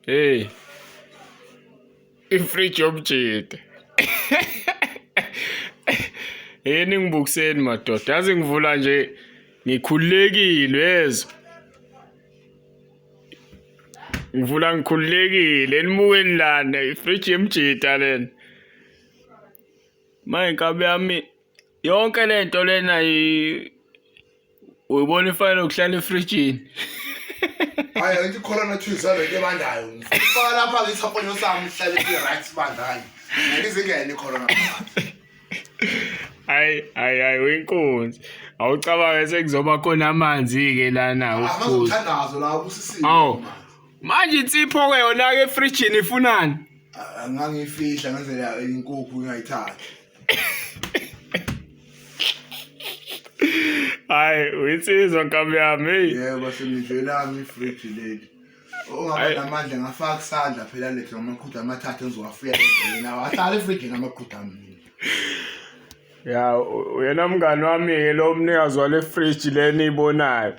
Hey. Ifridge yomjita. Yini ngibukiseni madoda. Yazi ngivula nje ngikhululekile yezwa. Ngivula ngikhululekile nibukeni lana ifridge yemjita lena. Manje inkabi yami yonke lento lena uyibona ifanele ukuhlala efrijini. Hayi angithi corona thuza lento ebandayo. Ngifaka lapha ke isaphono sami sihlale i right sibandakanye. Ngeke izingene icorona. Hayi hayi hayi uyinkunzi. Awucabange sekuzoba khona amanzi ke lana ukuphuza. Amazothandazo la kusisiwe. Awu. Manje insipho ke yona ke efrijini ifunani? Ngangifihla ngenzela inkukhu ingayithathi. Hayi uyinsizwa nkabi yami hey. Yebo semidlelami ifridge leli. Ongaba namandla ngafaka isandla phela lethu amaqhudu amathathu engizowafuya yena wahlala efridge amaqhudu ami. Ya uyena mngani wami ke lo mnikazi wale fridge leni ibonayo.